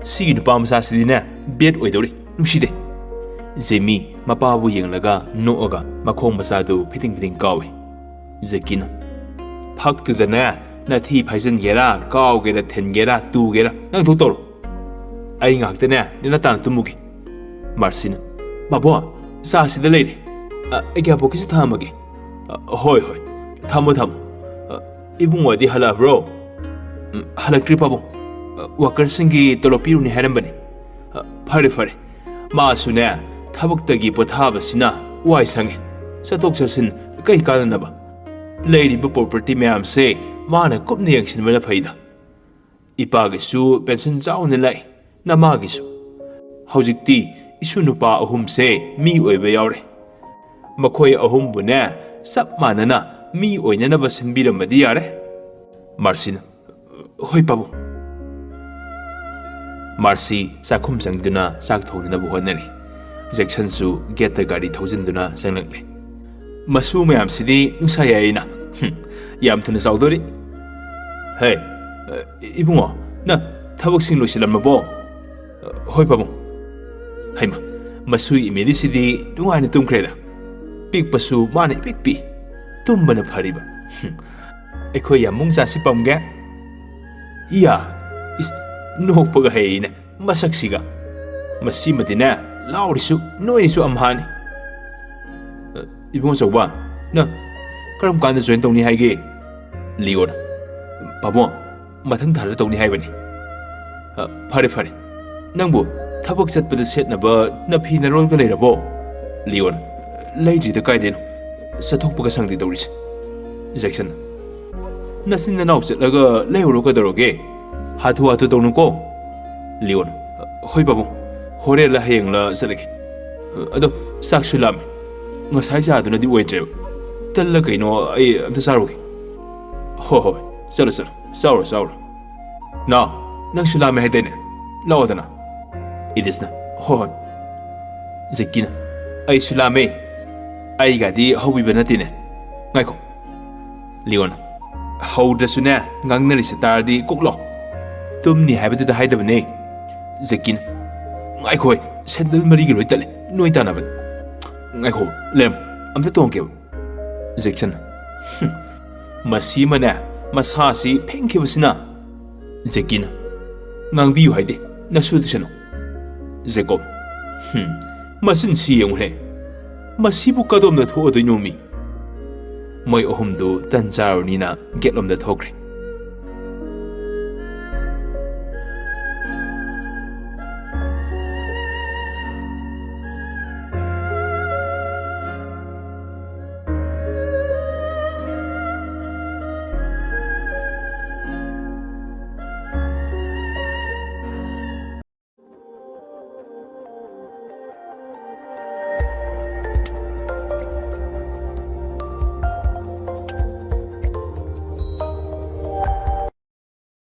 ꯁꯤꯒꯤ ꯅꯨꯄꯥ ꯃꯆꯥꯁꯤꯗꯤꯅꯦ, ꯕꯦꯠ ꯑꯣꯏꯗꯧꯔꯤ꯫ ꯅꯨꯡꯁꯤꯗꯦ꯫" ꯖꯦꯃꯤ ꯃꯄꯥꯕꯨ ꯌꯦꯡꯂꯒ ꯅꯣꯛꯑꯒ ꯃꯈꯣꯡ ꯃꯆꯥꯗꯨ ꯐꯤꯗꯤꯡ ꯐꯤꯗꯤꯡ ꯀꯥꯎꯏ꯫ ꯖꯦꯀꯤꯅ, "ꯐꯛꯇꯨꯗꯅꯦ, ꯅꯊꯤ ꯐꯥꯏꯖꯤꯟꯒꯦꯔꯥ, ꯀꯥꯎꯒꯦꯔꯥ, ꯊꯤꯟꯒꯦꯔꯥ, ꯇꯨꯒꯦꯔꯥ, ꯅꯪ ꯊꯣꯛ ꯇꯧꯔꯣ꯫ ꯑꯩ ꯉꯥꯏꯍꯥꯛꯇꯅꯦ, ꯅꯦꯅꯥ ꯇꯥꯅ ꯇꯨꯝꯃꯨꯒꯦ꯫" ꯃꯥꯔꯁꯤꯅ, "ꯕꯥꯕꯣ, ꯆꯥ ꯁꯤꯗ ꯂꯩꯔꯦ꯫ ꯑ, ꯑꯩꯒꯤ ꯑꯕꯣꯛꯀꯤꯁꯨ ꯊꯝꯃꯒꯦ꯫" "ꯑ, ꯍꯣꯏ, ꯍꯣꯏ꯫ ꯊꯝꯃꯣ, ꯊꯝꯃꯣ꯫ ꯑ, ꯏꯕꯨꯡꯉꯣꯗꯤ ꯍꯜꯂꯛꯑꯕ꯭ꯔꯣ?" "ꯎꯝ, ꯍꯜꯂꯛꯇ꯭ꯔꯤ ꯄꯥꯕꯨꯡ꯫ ꯑ, ꯋꯥꯀꯔꯁꯤꯡꯒꯤ ꯇꯣꯂꯣꯞ ꯄꯤꯔꯨꯅꯤ ꯍꯥꯏꯔꯝꯕꯅꯤ꯫" "ꯑ, ꯐꯔꯦ, ꯐꯔꯦ꯫ ꯃꯥꯁꯨꯅꯦ, ꯊꯕꯛꯇꯒꯤ ꯄꯣꯊꯥꯕꯁꯤꯅ ꯋꯥꯏ ꯁꯪꯉꯦ꯫ ꯆꯠꯊꯣꯛ ꯆꯠꯁꯤꯟ ꯀꯩ ꯀꯥꯟꯅꯅꯕ? ꯂꯩꯔꯤꯕ ꯄ꯭ꯔꯣꯄꯔꯇꯤ ꯃꯌꯥꯝꯁꯦ ꯃꯥꯅ ꯀꯨꯞꯅ ꯌꯦꯡꯁꯤꯟꯕꯅ ꯐꯩꯗ꯫ ꯏꯄꯥꯒꯤꯁꯨ ꯄꯦꯟꯁꯟ ꯆꯥꯎꯅ ꯂꯥꯛꯏ, ꯅꯃꯥꯒꯤꯁꯨ꯫ ꯍꯧꯖꯤꯛꯇꯤ ꯏꯁꯨ ꯅꯨꯄꯥ ꯑꯍꯨꯝꯁꯦ ꯃꯤ ꯑꯣꯏꯕ ꯌꯥꯎꯔꯦ꯫ ꯃꯈꯣꯏ ꯑꯍꯨꯝꯕꯨꯅꯦ, ꯆꯞ ꯃꯥꯟꯅꯅ ꯃꯤ ꯑꯣꯏꯅꯅꯕ ꯁꯤꯟꯕꯤꯔꯝꯃꯗꯤ ꯌꯥꯔꯦ꯫" ꯃꯥꯔꯁꯤꯅ, "ꯍꯣꯏ ꯄꯥꯕꯨꯡ꯫" ꯃꯥꯔꯁꯤ ꯆꯥꯛꯈꯨꯝ ꯆꯪꯗꯨꯅ ꯆꯥꯛ ꯊꯣꯡꯅꯅꯕ ꯍꯣꯠꯅꯔꯤ꯫ ꯖꯦꯛꯁꯟꯁꯨ ꯒꯦꯠꯇ ꯒꯥꯔꯤ ꯊꯧꯖꯤꯟꯗꯨꯅ ꯆꯪꯂꯛꯂꯦ꯫ "ꯃꯁꯨ ꯃꯌꯥꯝꯁꯤꯗꯤ ꯅꯨꯡꯁꯥ ꯌꯥꯏꯅ꯫ ꯍꯨꯝ, ꯌꯥꯝ ꯊꯨꯅ ꯆꯥꯎꯗꯣꯔꯤ꯫ ꯍꯦ, ꯏꯕꯨꯡꯉꯣ, ꯅꯪ ꯊꯕꯛꯁꯤꯡ ꯂꯣꯏꯁꯤꯜꯂꯝꯃꯕꯣ?" "ꯍꯣꯏ ꯄꯥꯕꯨꯡ꯫" ꯍꯩꯃ, ꯃꯁꯨ ꯏꯃꯦꯂꯤꯁꯤꯗꯤ ꯅꯨꯡꯉꯥꯏꯅ ꯇꯨꯝꯈ꯭ꯔꯦꯗ꯫ ꯄꯤꯛꯄꯁꯨ ꯃꯥꯅ ꯏꯄꯤꯛ ꯄꯤ꯫ ꯇꯨꯝꯕꯅ ꯐꯔꯤꯕ꯫ ꯍꯨꯝ, ꯑꯩꯈꯣꯏ ꯌꯥꯝꯕꯨꯡ ꯆꯥꯁꯤ ꯄꯝꯒꯦ꯫ ꯏꯌꯥ, ꯏꯁ, ꯅꯣꯛꯄꯒ ꯍꯩꯅꯦ ꯃꯁꯛꯁꯤꯒ꯫ ꯃꯁꯤꯃꯗꯤꯅꯦ, ꯂꯥꯎꯔꯤꯁꯨ ꯅꯣꯏꯔꯤꯁꯨ ꯑꯝꯍꯥꯅꯤ꯫ "ꯏꯕꯨꯡ ꯑꯆꯧꯕ, ꯅꯪ ꯀꯔꯝ ꯀꯥꯟꯗ ꯖꯣꯏꯟ ꯇꯧꯅꯤ ꯍꯥꯏꯒꯦ?" ꯂꯤꯌꯣꯅ꯫ "ꯄꯥꯕꯨꯡ, ꯃꯊꯪ ꯊꯥꯗ ꯇꯧꯅꯤ ꯍꯥꯏꯕꯅꯤ꯫" "ꯑ, ꯐꯔꯦ, ꯐꯔꯦ꯫ ꯅꯪꯕꯨ ꯊꯕꯛ ꯆꯠꯄꯗ ꯁꯦꯠꯅꯕ ꯅꯐꯤ ꯅꯔꯣꯜꯒ ꯂꯩꯔꯕꯣ?" ꯂꯤꯌꯣꯅ꯫ "ꯂꯩꯗ꯭ꯔꯤꯗ, ꯀꯥꯏꯗꯩꯅꯣ? ꯆꯠꯊꯣꯛꯄꯒ ꯁꯪꯗꯦ ꯇꯧꯔꯤꯁꯦ꯫" ꯖꯦꯛꯁꯟ꯫ "ꯅꯆꯤꯟ ꯅꯅꯥꯎ ꯆꯠꯂꯒ ꯂꯩꯔꯨꯔꯣ, ꯀꯩꯗꯧꯔꯒꯦ? ꯍꯥꯊꯨ ꯍꯥꯊꯨ ꯇꯧꯅꯨꯀꯣ꯫" ꯂꯤꯌꯣꯅ꯫ "ꯍꯣꯏ ꯄꯥꯕꯨꯡ, ꯍꯣꯔꯦꯟꯂ ꯍꯌꯦꯡꯂ ꯆꯠꯂꯒꯦ꯫ ꯑꯗꯣ ꯆꯥꯛꯁꯨ ꯂꯥꯝꯃꯦ꯫ ꯉꯁꯥꯏ ꯆꯥꯗꯨꯅꯗꯤ ꯑꯣꯏꯗ꯭ꯔꯦꯕ꯫ ꯇꯜꯂ ꯀꯩꯅꯣ ꯑꯩ ꯑꯝꯇ ꯆꯥꯔꯨꯒꯦ꯫" "ꯍꯣꯏ, ꯍꯣꯏ, ꯆꯠꯂꯣ, ꯆꯠꯂꯣ, ꯆꯥꯎꯔꯣ, ꯆꯥꯎꯔꯣ꯫ ꯅꯥꯎ, ꯅꯪꯁꯨ ꯂꯥꯝꯃꯦ ꯍꯥꯏꯗꯥꯏꯅꯦ? ꯂꯥꯛꯑꯣꯗꯅ꯫" ꯏꯗꯤꯁꯅ꯫ "ꯍꯣꯏ, ꯍꯣꯏ꯫" ꯖꯦꯛꯀꯤꯅ꯫ "ꯑꯩꯁꯨ ꯂꯥꯝꯃꯦ꯫ ꯑꯩꯒꯗꯤ ꯍꯧꯕꯤꯕ ꯅꯠꯇꯦꯅꯦ꯫ ꯉꯥꯏꯈꯣ꯫" ꯂꯤꯌꯣꯅ꯫ "ꯍꯧꯗ꯭ꯔꯁꯨꯅꯦ, ꯉꯥꯡꯅꯔꯤꯁꯦ ꯇꯥꯔꯗꯤ ꯀꯣꯛ ꯂꯥꯎ꯫ ꯇꯨꯝꯅꯤ ꯍꯥꯏꯕꯗꯨꯗ ꯍꯥꯏꯗꯕꯅꯦ꯫" ꯖꯦꯛꯀꯤꯅ꯫ "ꯉꯥꯏꯈꯣꯍꯦ, ꯁꯦꯟꯗꯜ ꯃꯔꯤꯒ ꯂꯣꯏ ꯇꯠꯂꯦ, ꯅꯣꯏ ꯇꯥꯟꯅꯕꯗ꯫ ꯉꯥꯏꯈꯣ, ꯂꯩꯔꯝꯃꯣ, ꯑꯝꯇ ꯇꯣꯡꯉꯛꯀꯦꯕ꯫" ꯖꯦꯛꯁꯟ꯫ "ꯍꯨꯝ, ꯃꯁꯤꯃꯅꯦ, ꯃꯁꯥꯁꯤ ꯐꯦꯡꯈꯤꯕꯁꯤꯅ꯫" ꯖꯦꯛꯀꯤꯅ꯫ "ꯉꯥꯡꯕꯤꯌꯨ ꯍꯥꯏꯗꯦ, ꯅꯁꯨ ꯇꯨꯁꯅꯨ꯫" ꯖꯦꯀꯣꯕ꯫ "ꯍꯨꯝ, ꯃꯆꯤꯟꯁꯤ ꯌꯦꯡꯉꯨꯍꯦ꯫ ꯃꯁꯤꯕꯨ ꯀꯗꯣꯝꯗ ꯊꯣꯛꯑꯗꯣꯏꯅꯣ ꯃꯤ?" ꯃꯣꯏ ꯑꯍꯨꯝꯗꯨ ꯇꯟ ꯆꯥꯔꯨꯅꯤꯅ ꯒꯦꯠꯂꯣꯝꯗ ꯊꯣꯛꯈ꯭ꯔꯦ꯫